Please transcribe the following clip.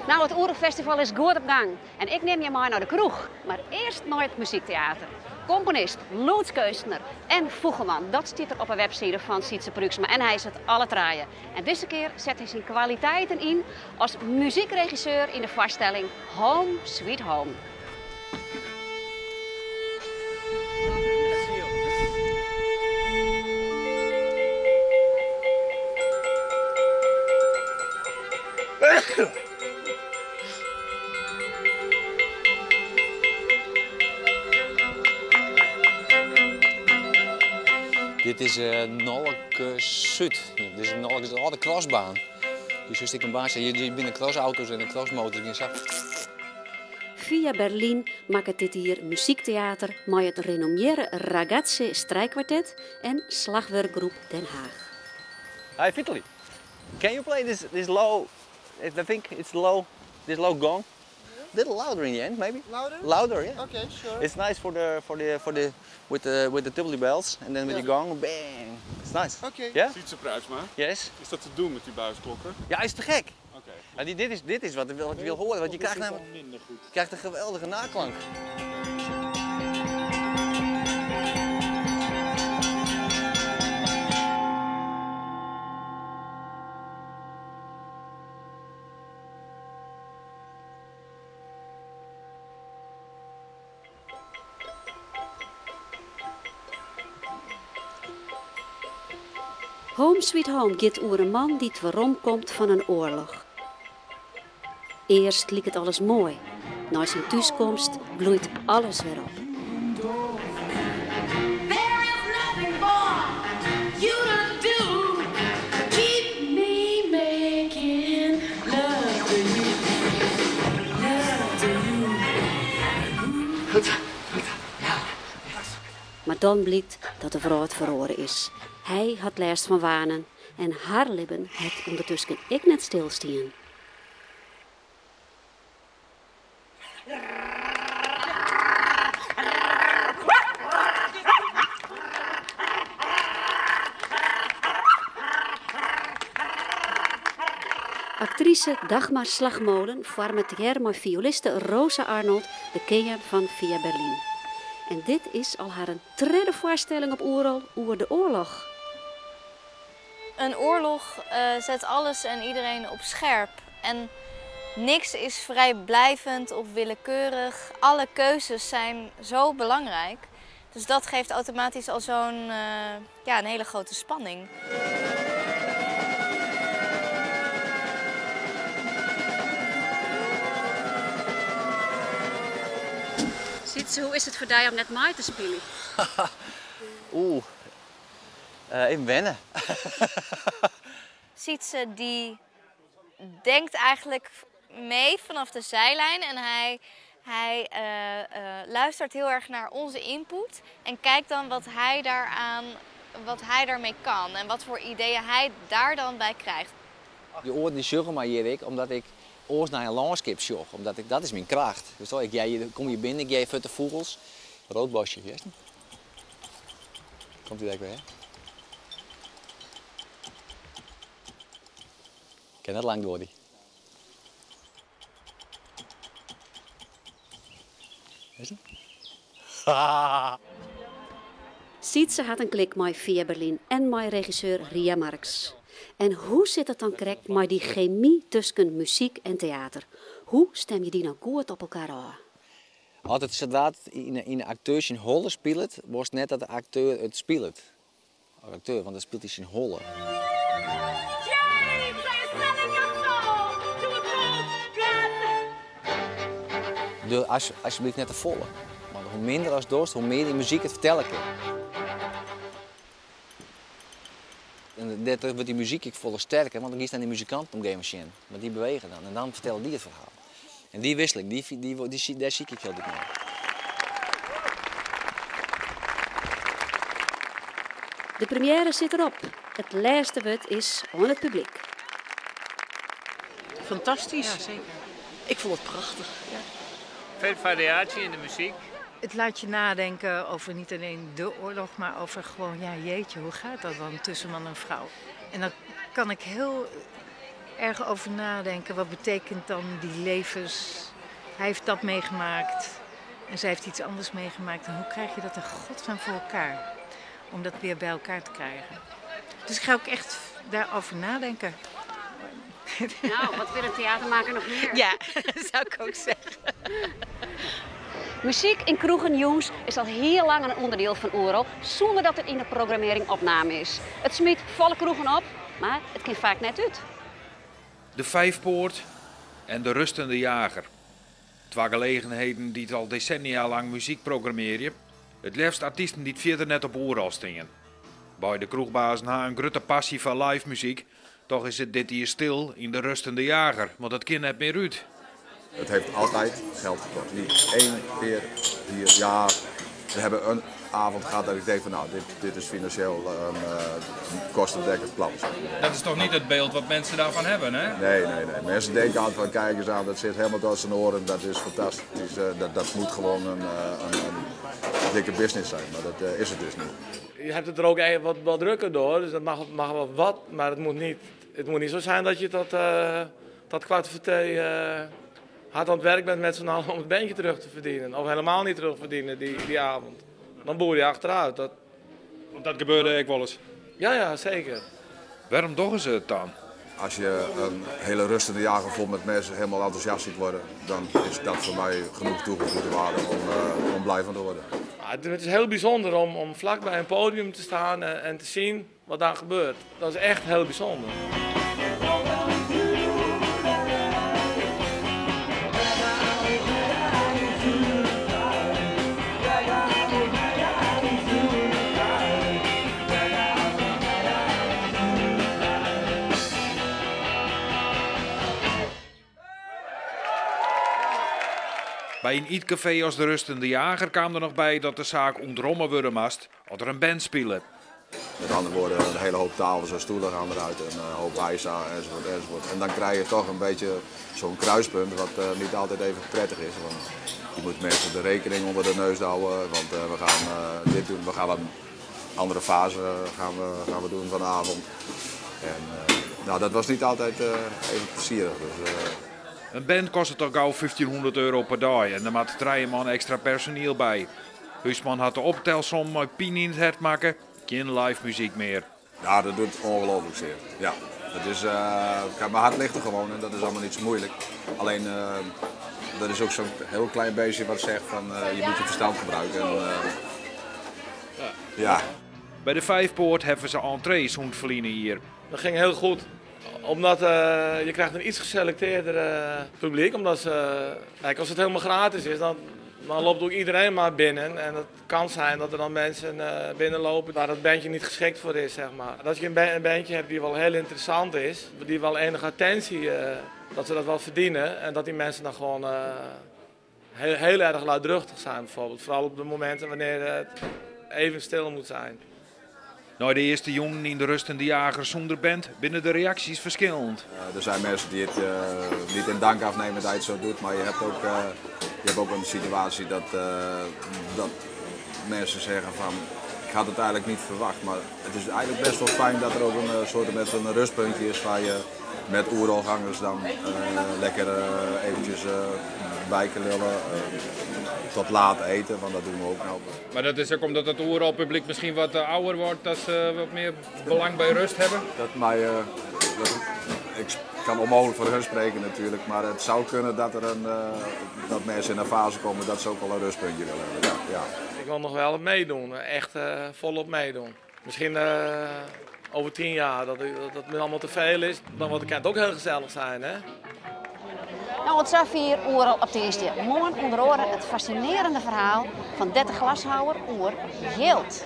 Nou, it Oerolfestival is goed op gang en ik nim je mei nei de kroech, mar earst nei it muzykteater. Komponist, lûdskeunstner en fûgelman, dat stiet der op 'e webside fan Sytze Pruiksma en hy is it alle trije. En dizze kear set hy syn kwaliteiten yn as muzykregisseur yn de foarstelling Home Sweet Home. Dit is Nolke Súd. Dit is Nolke, de âlde crossbaan. Hjir sjochst ek in baan, hjir binne crossauto's en de crossmotors gean sa. Via Berlin makket dit jier muzykteater mei it renommearre Ragazze Strijkkwartet en Slachwurkgroep Den Haag. Hi Vitaly, can you play this this low, I think it's low, this low gong? Little louder in the end, maybe. Louder? Louder, yeah. Okay, sure. It's nice for the for the for the with the with the tivoli bells and then with Yeah. the gong, bang. It's nice. Okay. Yeah? Sytze Pruiksma, Yes. is dat te doen met die buisklokken? Ja, is te gek. Oké. Ja, die, dit, is, dit is wat, wat je wil horen, want je Of is krijgt dit namelijk dan minder goed? je krijgt een geweldige naklank. Home Sweet Home giet oer in man dy't weromkomt fan in oarloch. Earst liket alles moai. Nei syn thúskomst bloeit alles wer op. There is nothing for you to do. Keep me making love to you. Love to you. Mar dan blykt dat de wrâld feroare is. Hy hat lêst fan wanen en har libben hat ûndertusken ek net stilstien. Aktrise Dagmar Slagmolen foarmet tegearre mei fioeliste Rosa Arnold de kearn fan Via Berlin. En dit is al harren tredde foarstelling op Oerol oer de oarloch. Een oorlog zet alles en iedereen op scherp. En niks is vrijblijvend of willekeurig. Alle keuzes zijn zo belangrijk. Dus dat geeft automatisch al zo'n ja, een hele grote spanning. Sytze, hoe is it foar dy om net mei te spyljen? Oeh, even wenne. Sytze die denkt eigenlijk mee vanaf de zijlijn en hij luistert heel erg naar onze input en kijkt dan wat hij daarmee kan en wat voor ideeën hij daar dan bij krijgt. Die oaren die sjogge my hjir ek, omdat ik oars nei in lânskip sjoch, omdat ik, dat is myn kracht. Dus ik, jij, kom je binnen, ik jij futte fûgels. Roodbosje, juist. Komt hij daar weer, hè? Ik ken dat lang door die. Is het? Sytze hat in klik mei Via Berlin en mei regisseur Ria Marks. En hoe sit it dan krekt mei dy chemy tusken muzyk en teater? Hoe stim je dy no goed op elkoar ôf? As it sadree't yn de akteur syn holle spilet, wolst net dat de akteur it spilet. As akteur, want dan spilet hy syn holle. James, are you selling your soul to a cold gun? Doe alsjeblieft net te folle. Want hoe minder as dochst, hoe mear dy muzyk it fertelle kin. En dêrtroch wurdt dy muzyk ek folle sterker, want dan giest nei dy muzikanten omgeven sjen. Want dy bewege dan en dan fertelle dy it ferhaal. En dy wisseling, dêr syk ik hieltyd nei. De première sit derop. It lêste wurd is oan it publyk. Fantastysk. Ja, zeker. Ik fûn it prachtich. Ja. Veel variatie in de muziek. Het laat je nadenken over niet alleen de oorlog, maar over gewoon, ja jeetje, hoe gaat dat dan tussen man en vrouw? En dat kan ik heel Erg over nadenken, wat betekent dan die levens? Hij heeft dat meegemaakt en zij heeft iets anders meegemaakt. En hoe krijg je dat in godsnaam voor elkaar? Om dat weer bij elkaar te krijgen. Dus ik ga ook echt daarover nadenken. Nou, wat wil een theatermaker nog meer? Ja, zou ik ook zeggen. Muzyk yn kroegen jûns is al hiel lang in ûnderdiel fan Oerol, sûnder dat it yn de programmearring opnaam is. It smyt folle kroegen op, mar it kin faak net út. De Vijfpoort en De Rustende Jager. Twa gelegenheden dy't al desennia lang muzyk programmearje. It leafst artysten dy't fierder net op Oerol stean. Beide kroechbazen ha in grutte passy foar live muzyk. Toch is it dit jier stil yn De Rustende Jager, want it kin net mear út. Het heeft altijd geld gekost. Niet één keer hier, ja, we hebben een avond gehad dat ik denk van nou, dit is financieel een kostendekkend plan. Dat is toch niet het beeld wat mensen daarvan hebben, hè? Nee, nee, nee. Mensen denken altijd van kijk eens aan, dat zit helemaal tot zijn oren, dat is fantastisch. Dat moet gewoon een dikke business zijn, maar dat is het dus niet. Je hebt het er ook even wat drukker door, dus dat mag wel wat, maar het moet niet zo zijn dat je tot kwart voor twee hard aan het werk bent met z'n allen om het bandje terug te verdienen. Of helemaal niet terug te verdienen die avond. Dan boer je achteruit. Dat... Want dat gebeurde ook wel eens? Ja, ja, zeker. Waarom doen ze het dan? Als je een hele rustende jager vol met mensen helemaal enthousiast ziet worden, dan is dat voor mij genoeg toegevoegde waarde om blij van te worden. Ja, het is heel bijzonder om vlak bij een podium te staan en te zien wat daar gebeurt. Dat is echt heel bijzonder. By in ytcafee as de Rustende Jager kwam der noch by dat de saak ûntromme wurde moast as der in band spile. Met andere woorden, een hele hoop tafels en stoelen gaan eruit en een hoop heisa enzovoort enzovoort. En dan krijg je toch een beetje zo'n kruispunt wat niet altijd even prettig is. Want je moet mensen de rekening onder de neus houden, want we gaan dit doen, we gaan een andere fase gaan we doen vanavond. En dat was niet altijd even plezierig. Dus. Een band kost het al gauw 1500 euro per dag en er moet 3 man extra personeel bij. Huisman had de optelsom met pien in het hert maken, geen live muziek meer. Ja, dat doet ongelooflijk zeer. Ja, dat is kijk, mijn hart ligt er gewoon en dat is allemaal niet zo moeilijk. Alleen, dat is ook zo'n heel klein beestje wat zegt van je moet je verstand gebruiken. En ja. Bij de Vijfpoort heffen ze entree zo'n verliezen hier. Dat ging heel goed. Omdat je krijgt een iets geselecteerder publiek. Omdat ze, kijk, als het helemaal gratis is, dan loopt ook iedereen maar binnen. En het kan zijn dat er dan mensen binnenlopen waar het bandje niet geschikt voor is. Dat je een bandje hebt die wel heel interessant is, die wel enige attentie, dat ze dat wel verdienen. En dat die mensen dan gewoon heel, heel erg luidruchtig zijn bijvoorbeeld. Vooral op de momenten wanneer het even stil moet zijn. Na de eerste jongen in de Rustende Jager zonder band binnen de reacties verschillend. Er zijn mensen die het niet in dank afnemen dat hij het zo doet, maar je hebt ook een situatie dat mensen zeggen van ik had het eigenlijk niet verwacht, maar het is eigenlijk best wel fijn dat er ook een soort met een rustpuntje is waar je met Oerolgangers dan lekker eventjes bij kan lullen, tot laat eten, want dat doen we ook nog. Maar dat is ook omdat het Oerol-publiek misschien wat ouder wordt, dat ze wat meer belang bij rust hebben? Ik kan onmogelijk voor hun spreken natuurlijk, maar het zou kunnen dat mensen in een fase komen dat ze ook wel een rustpuntje willen hebben. Ja, ja. Ik wil nog wel meedoen, echt volop meedoen. Misschien over 10 jaar, dat het me allemaal te veel is, dan kan het ook heel gezellig zijn, hè? Het is 4 Oerol op de eerste. Morgen onder oren het fascinerende verhaal van Dette Glashouwer oer Jild.